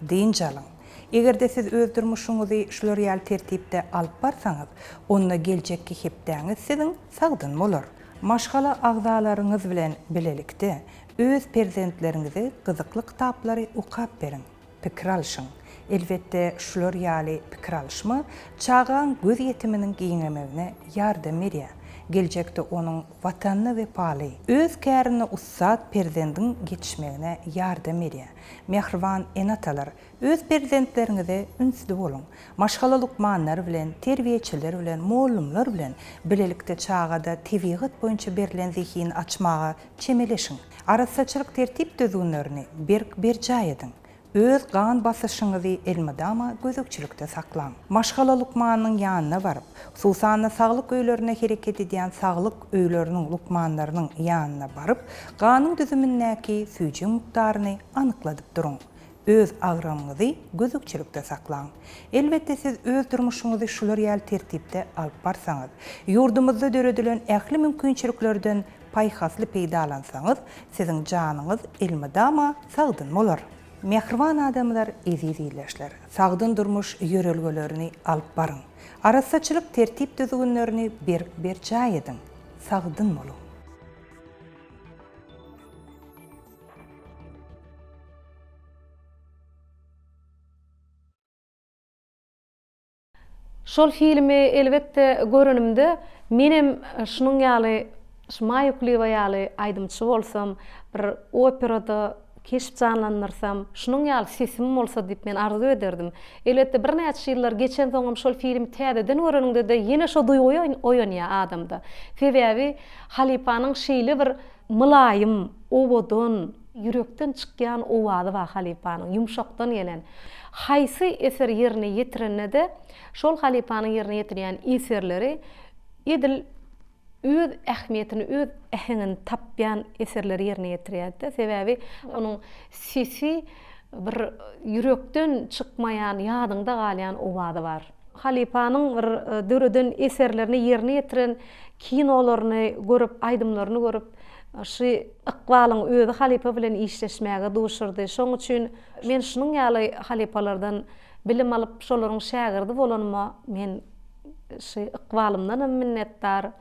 dynç alyň. Eger-de siz öz durmuşyňyzy şular ýaly tertipde alyp barsaňyz, onda geljekki hepdäňiz siziň sagdyn bolar. Maşgala agzalaryňyz bilen bilelikde öz perzentleriňize gyzykly kitaplary okap beriň, pikir alşyň. Elbetde, şular ýaly pikir alyşma çagaň gözýetiminiň giňemegine ýardam berýär. Geljekde onuň Watanyna wepaly, öz kärine ussat perzendiň ýetişmegine ýardam berýär. Mähriban ene-atalar, öz perzentleriňize ünsli boluň. Maşgala lukmanlary bilen, terbiýeçiler bilen, mollumlar bilen bilelikde çagada tebigat boýunça berlen zehini açmaga çemeleşiň. Arassaçylyk tertip-düzgünlerini berk berjaý ediň. Öz gan basyşyňyzy elmydama gözegçilikde saklaň. Maşgala lukmanynyň ýanyna baryp, hususan-da saglyk öýlerinde hereket edýän saglyk öýleriniň lukmanlarynyň ýanyna baryp, ganyň düzümindäki süýjüň mukdaryny anykladyp duruň. Öz agramyňyzy gözegçilikde saklaň. Elbetde siz öz durmuşyňyzy şular ýaly tertipde alyp barsaňyz, ýurdumyzda döredilen ähli mümkinçiliklerden paýhasly peýdalansaňyz, siziň janyňyz elmydama sagdyn bolar. Mähriban adamlar, eziz ildeşler, sagdyn durmuş ýörelgelerini alyp baryň. Arassaçylyk tertip-düzgünlerini berk berjaý ediň. Sagdyn boluň! Şol filmi elbetde görenimde menem şunuň ýaly şu Maýa Kulyýewa ýaly aýdymçy bolsam, bir operada keşp janlandyrsam, şunuň ýaly sesim bolsa diýip men arzuw ederdim. Elbetde birnäçe ýyllar geçensoňam şol filmi täzeden göreniňde-de ýene şo duýgy oýanýar adamda. Sebäbi halypanyň şeýle bir mylaýym, owadan, Ýürekden çykýan owazy bar halypanyň, ýumşakdan gelen. Haýsy eser ýerine ýetirende-de, şol halypanyň ýerine ýetirýän eserleri edil öz ähmiýetini, öz äheňini tapýan eserleri ýerine ýetirýärdi-de. Sebäbi onuň sesi bir ýürekden çykmaýan, ýadyňda galýan owazy bar. Halypanyň bir döreden eserlerini, ýerine ýetiren kinolaryny görüp, aýdymlaryny görüp, Şu ykbalyň özi halypa bilen işleşmäge duşurdy. Şoň üçin men şunuň ýaly halypalardan bilim alyp, şolaryň şägirdi bolanyma men şu ykbalymdanam minnetdar.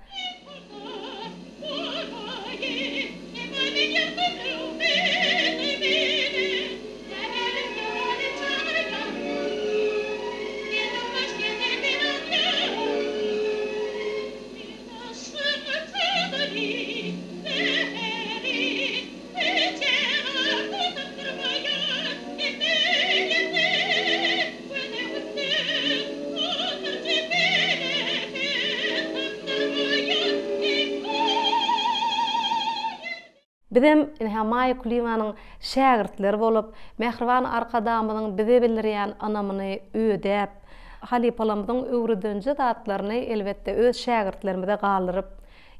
Bizem ynha Maýa Kulyýewanyň şägirtleri bolup, mähriban Arkadagymyzyň bize bildirýän ynamyny ödäp, halypalarymyzyň öwredenje zatlaryny elbetde öz şägirtlerimize galdyryp,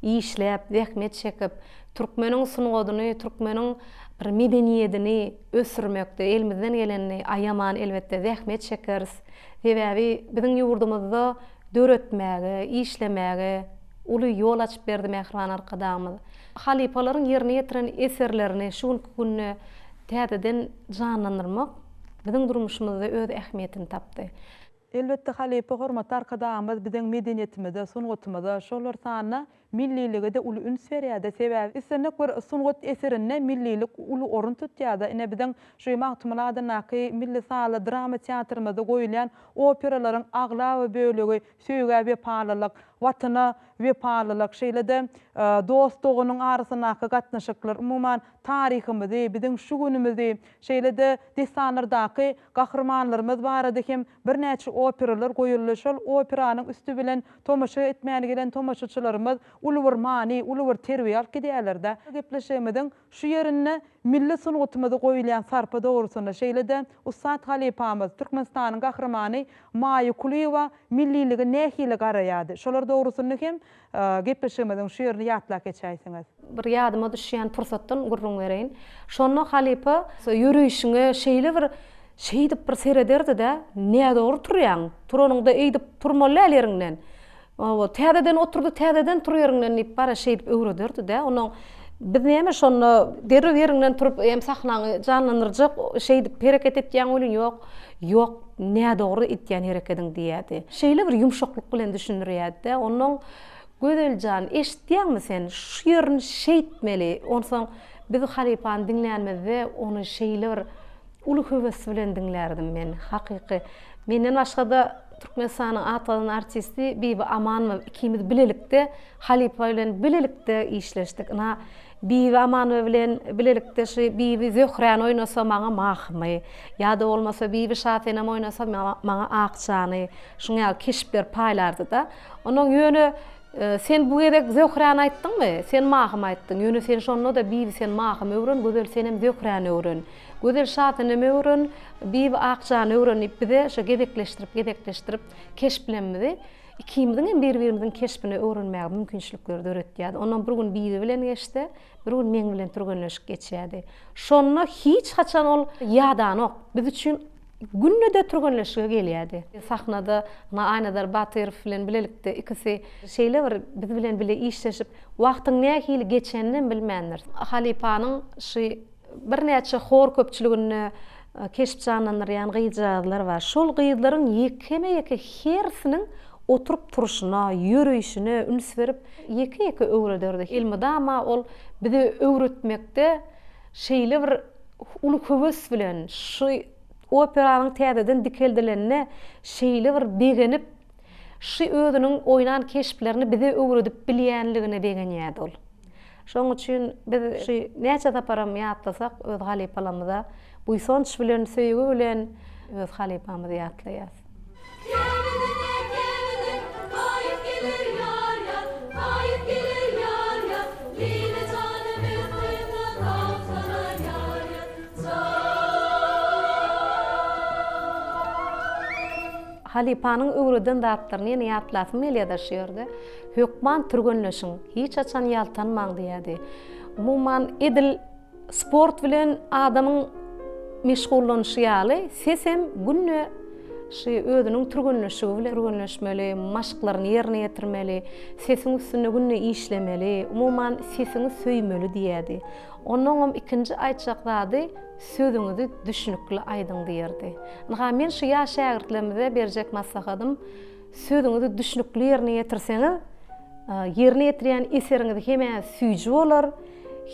işläp, zähmet çekip, türkmeniň sungatyny, türkmeniň bir medeniýedini ösdürmekde elimizden gelenini aýaman elbetde zähmet çekeris. Sebäbi biziň ýurdumyzda döretmäge, işlemäge uly ýol açyp berdi mähriban Arkadagymyz. Halypalaryň ýerine ýetiren eserlerini şu günki günde täzeden janlandyrmak biziň durmuşymyzda öz ähmiýetini tapdy. Elbetde halypa hormatly Arkadagymyz biziň medeniýetimize, sungatymyza, şol bir sanda millilige-de uly üns berýärdi. Sebäbi islendik bir sungat eserinde millilik uly orun tutýardy. Ine biziň şu Magtymguly adyndaky milli sazly drama teatrymyzda goýulýan operalaryň aglaba bölegi söýgä wepalylyk, Watana wepalylyk, şeýle-de dost-doganyň arasyndaky gatnaşyklar, umuman, taryhymyzy, biziň şu günümizi, şeýle-de dessanlardaky gahrymanlarymyz barada hem birnäçe operalar goýuldy. Şol operanyň üsti bilen tomaşa etmäne gelen tomaşaçylarymyz uly bir many, uly bir terbiýe alyp gidýärler-de. Gepleşigimiziň şu ýerinde milli sungatymyza goýulýan sarpa dogrusynda, şeýle-de ussat halypamyz, Türkmenistanyň Gahrymany Maýa Kulyýewa millilige nähili garaýardy? Şolar dogrusynda hem gepleşigimiziň şu ýerini ýatlap geçäýseňiz. Bir ýadyma düşýän pursatdan gürrüň bereýin. Şonda halypa ýöreýşiňe şeýle bir şeýdip bir serederdi-de, Nädogry turýaň, turanyňda eýdip turmaly däl ýeriňden. Hawa, täzeden oturdy, täzeden tur ýeriňden diýip, bara şeýdip öwrederdi-dä. Onnoň biz näme şonda derrew ýeriňden turup, hem sahnaňy janlandyrjak, şeýdip hereket etýäň welin, ýok, ýok, nädogry etýän herekediň diýýärdi. Şeýle bir ýumşaklyk bilen düşündirýärdi-dä. Onnoň Gözel jan, eşitýäňmi sen, şu ýerini şeýtmeli. Onsoň biz halypany diňlänimizde ony şeýle bir uly höwes bilen diňlärdim men. Hakyky. Menden başga-da Türkmenistanyň at gazanan artisti Bibi Amanowa ikimiz bilelikde halypa bilen bilelikde işleşdik. Ynha, Bibi Amanowa bilen bilelikde şu Bibi Zöhräni oýnasa maňa Mahymy, ýa-da bolmasa Bibi Şasenem oýnasa maňa Akjany, şuň ýaly keşpler paýlardy-da. Onnoň ýöne sen bu gezek Zöhräni aýtdyňmy? Sen Mahymy aýtdyň. Ýöne sen şonda-da Bibi sen Mahymy öwren, Gözel senem Zöhräni öwren. Gözel Şasenem öwren, Bibi Akjany öwren diýip bize şo gezekleşdirip-gezekleşdirip keşplemmizi ikimiziň hem bir-birimiziň keşbini öwrenmäge mümkinçilikleri döretýärdi. Ondan bir gün Bibi bilen geçse, bir gün meň bilen türgenleşik geçýärdi. Şonda hiç haçan ol ýadanok. Biz üçin günde-de türgenleşige gelýärdi. Sahnada Aýnazar Batyrow bilen bilelikde ikisi şeýle bir biz bilen bile işleşip, wagtyň nähili geçeninem bilmändiris. Halypanyň şu Birnäçe hor köpçüliginde keşp janlandyrýan gyzjagazlar bar. Şol gyzlaryň ýekeme-ýeke hersiniň oturyp-turşuna, ýöreýşine üns berip, ýeke-ýeke öwrederdi. Elmydama ol bize öwretmekde şeýle bir uly höwes bilen, şu operanyň täzeden dikeldilenine şeýle bir begenip, şu özüniň oýnan keşplerini bize öwredip bilýänligine begenýärdi ol. Şonuň üçin biz şu näçe saparam ýatlasak öz halypalarymyza buýsanç bilen, söýgi bilen öz halypamyzy ýatlaýas. Kebedine kebede Gaýyp geler ýar ýar Gaýyp geler ýar ýar Leýli janym üstünde Tagtalar ýar ýar Jan. Halypanyň öwreden zatlaryny ýene ýatlasym gelýär-de şu ýerde. Hökman türgenleşiň, hiç haçan ýaltanmaň diýýärdi. Umuman, edil sport bilen adamyň meşgullanyşy ýaly, sesem günde şu özüniň türgenleşigi bilen türgenleşmeli, maşklaryny ýerine ýetirmeli, sesiň üstünde günde işlemeli, umuman, sesiňi söýmeli diýýärdi. Onnoňam ikinji aýtjak zady, sözüňizi düşnükli aýdyň diýerdi. Ynha, men şu ýaş şägirtlerimize berjek maslahatym, Sözüňizi düşnükli ýerine ýetirseňiz, ýerine ýetirýän eseriňiz hem-ä süýji bolar,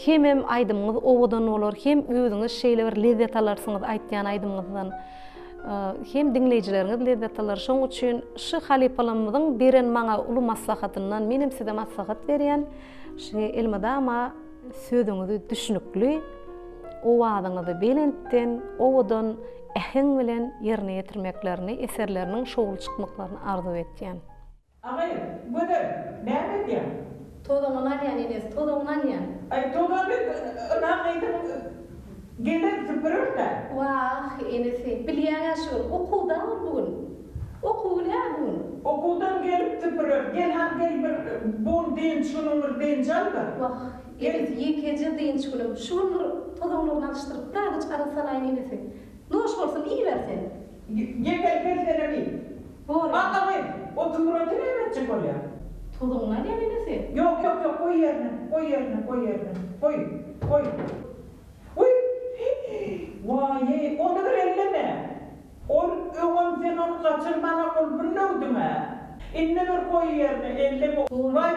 hemem aýdymyňyz owadan bolar, hem özüňiz şeýle bir lezzet alarsyňyz aýtýan aýdymyňyzdan, hem diňleýjileriňiz lezzet alar. Şonuň üçin şu halypalarymyzyň beren maňa uly maslahatyndan menem size maslahat berýän, şu elmydama sözüňizi düşnükli, owazyňyzy belentden, owadan äheň bilen ýerine ýetirmeklerini, eserleriniň şowly çykmaklaryny arzuw etýän. Agy, Gözel, näme edýäň? Tozaňyny alýan enesi, tozaňyny alýan. Aý, tozany ynha gyzyň geler süpürer-dä. Wah, enesi, bilýäň-ä şu gün okuwda ol bu gün. Okuw günä bu gün. Okuwdan gelip süpürer. Gel han gel bir bu gün dynç günüň bir dynç al bir. Wah, enesi, ýekeje dynç günüm. Şu gün bir tozaňlaryny alyşdyryp, birazajyk arassalaýyn enesi. Noş bolsun, iýiber sen. Ýe gel gel senem iý. Bor. A gyz, o suraty näme etjek bolýaň? Tozaňyny alýan enesi. Ýok, ýok, ýok, goý ýerine, goý ýerine, goý ýerine. Goý, goý. Wiý! Waý-eý, ony bir elleme! Ol öňem sen ony gaçyrmana gulpun döwdüň-ä. Indi bir goý ýerine, elleme. Waý!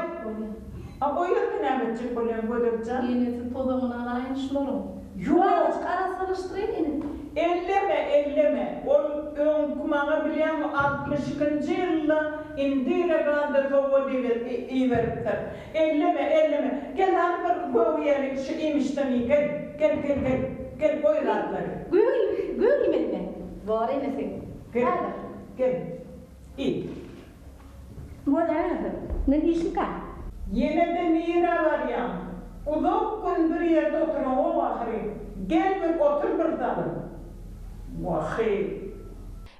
A o ýerde näme etjek bolýaň, Gözel jan? Enesi tozaňyny alaýyn şularyň. Ýok! Birazajyk arassalaşdyraýyn ene. Elleme, elleme. Ol öňki maňa bilýäňmi, altmyş ikinji ýylda Indira Gandi sowgat iberipdir. Elleme, elleme. Gel hany bir gök iýeli, şu iýmişden iý, gel. Gel, gel, gel. Gel, goý zatlary. Gök iý, gök iýmelimi? Bor enesi. Gel, Häzir. gel. Iý. Bolýar enesi. Men işlikä. Ýene-de nirä barýaň? Uzak gün bir ýerde oturaňok ahyry. Gel bir otur bir salym. Wah-eý.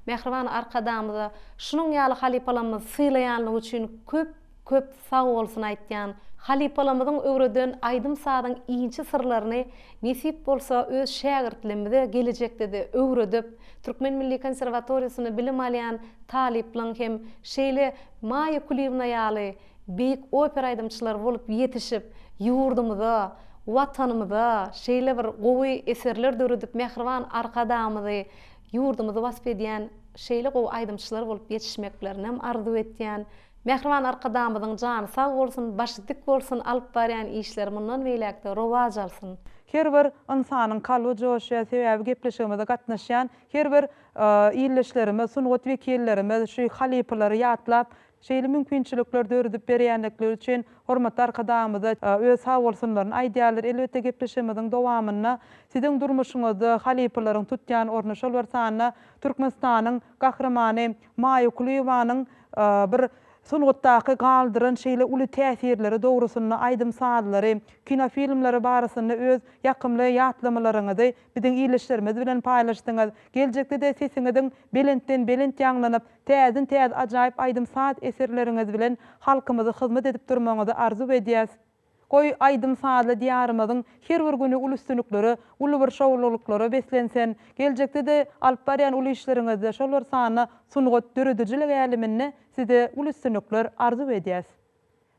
Mähriban Arkadagymyza şunuň ýaly halypalarymyzy sylaýanlygy üçin köp. köp sag bolsun aýtýan. Halypalarymyzyň öwreden aýdym-sazyň inçe syrlaryny nesip bolsa öz şägirtlerimize gelejekde-de öwredip, Türkmen milli konserwatoriýasynda bilim alýan talyplaryň hem şeýle Maýa Kulyýewna ýaly beýik opera aýdymçylary bolup ýetişip, ýurdumyza, Watanymyza şeýle bir gowy eserler döredip mähriban Arkadagymyzy, ýurdumyzy wasp edýän şeýle gowy aýdymçylar bolup ýetişmeklerinem arzuw etýän. Mähriban Arkadagymyzyň jany sag bolsun, başy dik bolsun, alyp barýan işleri mundan beýläk-de rowaç alsyn! Her bir ynsanyň kalby joşýar, sebäbi gepleşigimize gatnaşýan her bir ildeşlerimiz, sungat wekillerimiz şu halypalary ýatlap, şeýle mümkinçilikler döredip berýändikleri üçin hormatly Arkadagymyza öz sagbolsunlaryny aýdýarlar. Elbetde, gepleşigimiziň dowamynda siziň durmuşyňyzda halypalaryň tutýan orny, şol bir sanda Türkmenistanyň Gahrymany Maýa Kulyýewanyň bir sungatdaky galdyran şeýle uly täsirleri dogrusynda aýdym-sazlary, kinofilmleri barasynda öz ýakymly ýatlamalaryňyzy biziň ildeşlerimiz bilen paýlaşdyňyz. Geljekde-de sesiňiziň belentden-belent ýaňlanyp, täzeden-täze ajaýyp aýdym-saz eserleriňiz bilen halkymyza hyzmat edip durmagyňyzy arzuw edýäs. Goý, aýdym-sazly Diýarymyzyň her bir güni uly üstünliklere, uly bir şowlulyklara beslensin! Geljekde-de alyp barýan uly işleriňizde, şol bir sanda sungat, döredijilik äleminde size uly üstünlikler arzuw edýäs!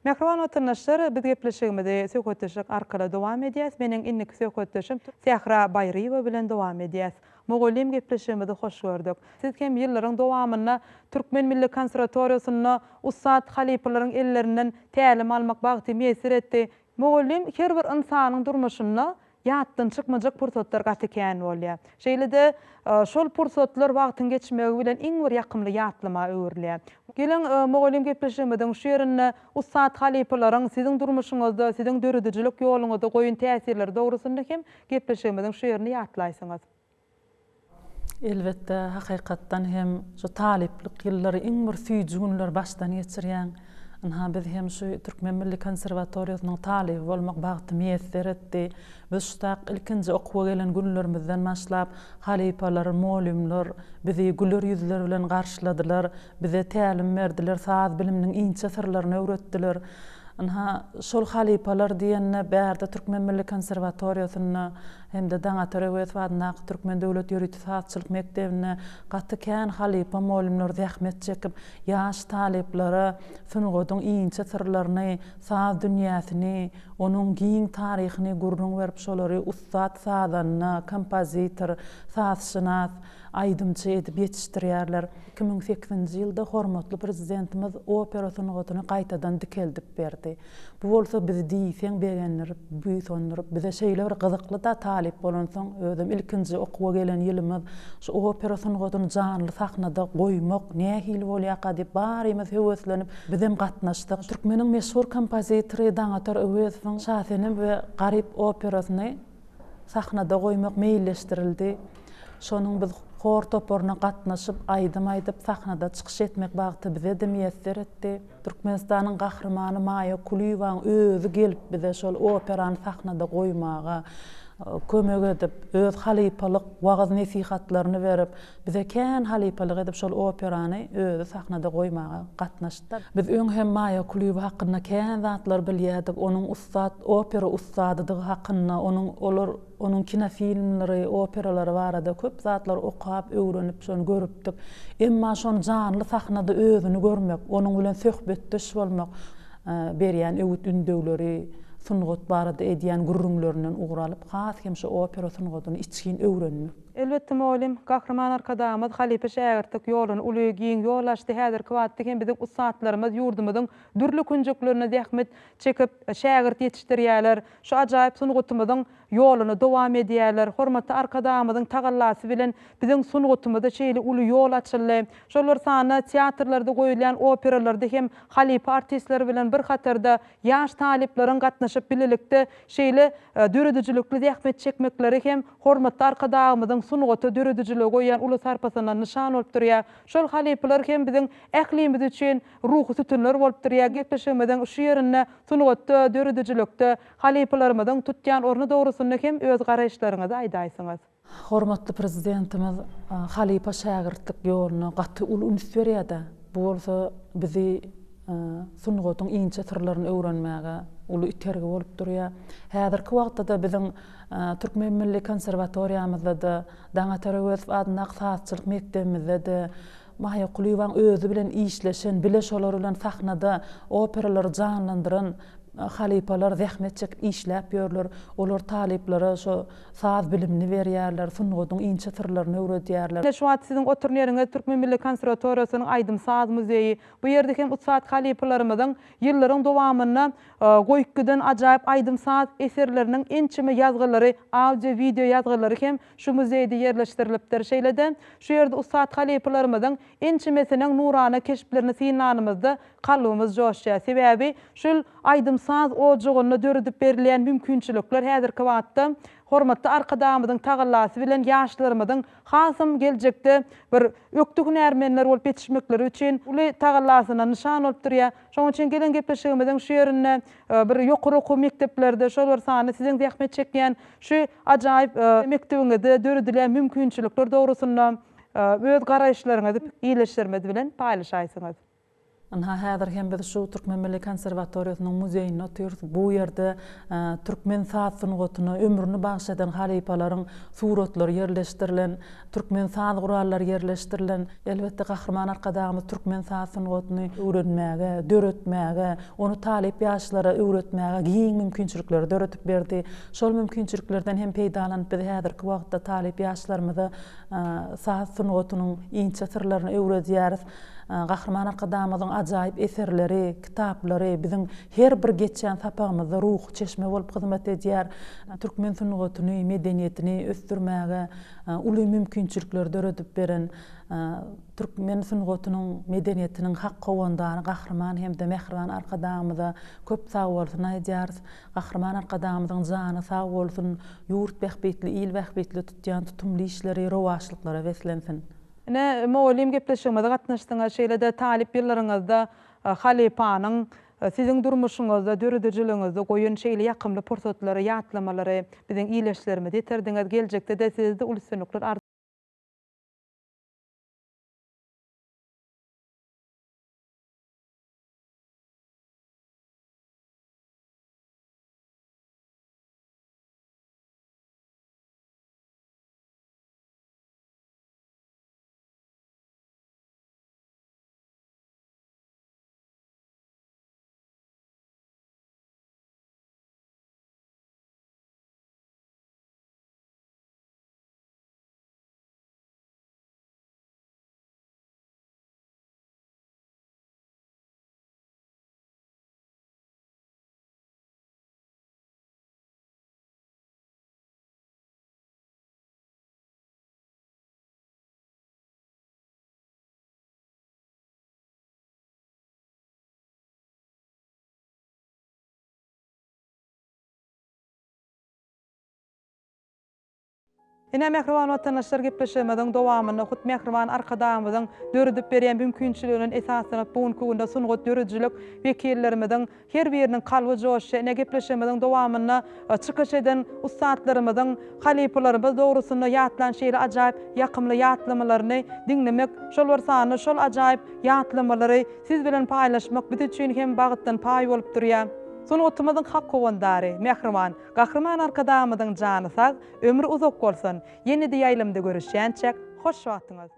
Mähriban watandaşlar, biz gepleşigimizi söhbetdeşlik arkaly dowam edýäs. Meniň indiki söhbetdeşim Sähra Baýryýewa bilen dowam edýäs. Mugallym gepleşigimizi hoş gördük. Siz hem ýyllaryň dowamynda Türkmen milli konserwatoriýasynda ussat halypalaryň ellerinden tälim almak bagty miýesser etdi. Mugallym her bir ynsanyň durmuşynda ýatdan çykmajak pursatlar gaty kän bolýar. Şeýle-de şol pursatlar wagtyň geçmegi bilen iň bir ýakymly ýatlama öwrülýär. Geliň, mugallym gepleşigimiziň şu ýerinde ussat halypalaryň siziň durmuşyňyzda, siziň döredijilik ýoluňyzda goýan täsirleri dogrusynda hem gepleşigimiziň şu ýerini ýatlaýsyňyz. Elbetde, hakykatdan hem şu talyplyk ýyllary iň bir süýji günleri başdan geçirýäň. Ynha, biz hem şu Türkmen milli konserwatoriýasynyň talyby bolmak bagty miýesser etdi. Biz şu tak ilkinji okuwa gelen günlerimizden başlap, halypalar, mugallymlar bizi güler ýüzler bilen garşyladylar, bize tälim berdiler, saz biliminiň inçe syrlaryny öwretdiler. Ynha, şol halypalar diýende, bärde Türkmen milli konserwatoriýasynda hem-de Daňatar Öwezow adyndaky Türkmen döwlet ýörite sazçylyk mekdebinde gaty kän halypa mugallymlar zähmet çekip, ýaş talyplara sungatyň inçe syrlaryny, saz dünýäsini, onuň giň taryhyny gürrüň berip, şolary ussat sazanda, kompozitor, sazşynas, aýdymçy edip ýetişdirýärler. 2008-nji ýylda hormatly Prezidentimiz opera sungatyny gaýtadan dikeldip berdi. Bu bolsa bizi diýseň begendirip, buýsandyryp, bize şeýle bir gyzykly-da talyp bolansoň, özem ilkinji okuwa gelen ýylymyz şu opera sungatyny janly sahnada goýmak nähili bolýarka diýip barymyz höweslenip, bizem gatnaşdyk. Türkmeniň meşhur kompozitory Daňatar Öwezowyň Şasenem we Garyp operasyny sahnada goýmak meýilleşdirildi. Şonuň biz hor toparyna gatnaşyp, aýdym aýdyp, sahnada çykyş etmek bagty bize-de miýesser etdi. Türkmenistanyň Gahrymany Maýa Kulyýewanyň özi gelip bize şol operany sahnada goýmaga kömek edip, öz halypalyk wagyz-nesihatlaryny berip, bize kän halypalyk edip şol operany özi sahnada goýmaga gatnaşdy. Biz öň hem Maýa Kulyýewa hakynda kän zatlar bilýärdik, onuň ussat opera ussadydygy hakynda, onuň olar onuň kinofilmleri, operalary barada köp zatlar okap, öwrenip, şony görüpdik. Emma şony janly sahnada özüni görmek, onuň bilen söhbetdeş bolmak, berýän öwüt-ündewleri, sungat barada edýän gürrüňlerinden ugur alyp, has hem şu opera sungatyny içgin öwrenmek. Elbetde, mugallym, Gahryman Arkadagymyz halypa-şägirtlik ýoluny uly, giň ýol açdy. Häzirki wagtda hem biziň ussatlarymyz ýurdumyzyň dürli künjeklerinde zähmet çekip, şägirt ýetişdirýärler. Şu ajaýyp sungatymyzyň ýoluny dowam edýärler. Hormatly Arkadagymyzyň tagallasy bilen biziň sungatymyzda şeýle uly ýol açyldy. Şol bir sanda teatrlarda goýulýan operalarda hem halypa artistler bilen bir hatarda ýaş talyplaryň gatnaşyp bilelikde şeýle döredijilikli zähmet çekmekleri hem hormatly Arkadagymyzyň sungata, döredijilige goýýan uly sarpasyndan nyşan bolup durýar. Şol halypalar hem biziň ählimiz üçin ruhy sütünler bolup durýar. Gepleşigimiziň şu ýerinde sungatda, döredijilikde halypalarymyzyň tutýan orny dogrusynda hem öz garaýyşlaryňyzy aýdaýsyňyz. Hormatly Prezidentimiz halypa-şägirtlik ýoluna gaty uly üns berýär-de. Bu bolsa bizi. sungatyň inçe syrlaryny öwrenmäge uly itergi bolup durýar. Häzirki wagtda-da biziň Türkmen milli konserwatoriýamyzda-da, Daňatar Öwezow adyndaky sazçylyk mekdebimizde-de Maýa Kulyýewaň özi bilen işleşen, bile şolar bilen sahnada operalary janlandyran halypalar zähmet çekip işläp ýörler. Olar talyplara şo saz bilimini berýärler, sungatyň inçe syrlaryny öwredýärler. Ine şu wagt siziň oturan ýeriňiz Türkmen milli konserwatoriýasynyň aýdym-saz muzeýi. Bu ýerde hem ussat halypalarymyzyň ýyllaryň dowamynda goýup giden ajaýyp aýdym-saz eserleriniň ençeme ýazgylary, audio-wideo ýazgylary hem şu muzeýde ýerleşdirilipdir. Şeýle-de, şu ýerde ussat halypalarymyzyň ençemesiniň nurana keşplerini synlanymyzda kalbymyz joşýar. Sebäbi şul aýdym-saz ojagynda döredip berilýän mümkinçilikler häzirki wagtda hormatly Arkadagymyzyň tagallasy bilen ýaşlarymyzyň hasam geljekde bir ökde hünärmenler bolup ýetişmekleri üçin uly tagallasyna nyşan bolup durýar. Şonuň üçin gelen gepleşigimiziň şu ýerinde bir ýokary okuw mekdeplerde, şol bir sanda siziň zähmet çekýän şu ajaýyp mekdebiňizde döredilýän mümkinçilikler dogrusynda öz garaýyşlaryňyzy ildeşlerimiz bilen paýlaşaýsyňyz. Ynha, häzir hem biz şu Türkmen milli konserwatoriýasynyň muzeýinde otyrys. Bu ýerde türkmen saz sungatyna ömrüni bagyş eden halypalaryň suratlary ýerleşdirilen, türkmen saz gurallary ýerleşdirilen. Elbetde, Gahryman Arkadagymyz türkmen saz sungatyny öwrenmäge, döretmäge, ony talyp ýaşlara öwretmäge giň mümkinçilikleri döredip berdi. Şol mümkinçiliklerden hem peýdalanyp, biz häzirki wagtda talyp ýaşlarymyza saz sungatynyň inçe syrlaryny öwredýäris. Gahryman Arkadagymyzyň ajaýyp eserleri, kitaplary biziň her bir geçýän sapagymyzda ruhy çeşme bolup hyzmat edýär. Türkmen sungatyny, medeniýetini ösdürmäge uly mümkinçilikleri döredip beren türkmen sungatynyň, medeniýetiniň hak howandary Gahryman hem-de mähriban Arkadagymyza köp sagbolsun aýdýarys. Gahryman Arkadagymyzyň jany sag bolsun, ýurt bähbitli, il bähbitli tutýan tutumly işleri rowaçlyklara beslensin! Ine, mugallym gepleşigimize gatnaşdyňyz, şeýle-de talyp ýyllaryňyzda halypanyň siziň durmuşyňyzda, döredijiligiňizde goýan şeýle ýakymly pursatlary, ýatlamalary biziň ildeşlerimize ýetirdiňiz. Geljekde-de sizde uly üstünlikler arzuw. Ine, mähriban watandaşlar, gepleşigimiziň dowamynda hut mähriban Arkadagymyzyň döredip berýän mümkinçiliginden esaslanyp, bu günki günde sungat döredijilik wekillerimiziň Her biriniň kalby joşýar. Ine, gepleşigimiziň dowamynda çykyş eden ussatlarymyzyň halypalarymyz dogrusynda ýatlan şeýle ajaýyp, ýakymly ýatlamalaryny diňlemek, şol bir sanda şol ajaýyp ýatlamalary siz bilen paýlaşmak biz üçin hem bagtdan paý bolup durýar. Sungatymyzyň hak howandary, mähriban Gahryman Arkadagymyzyň jany sag, ömri uzak bolsun! Ýene-de ýaýlymda görüşýänçäk, hoş wagtyňyz!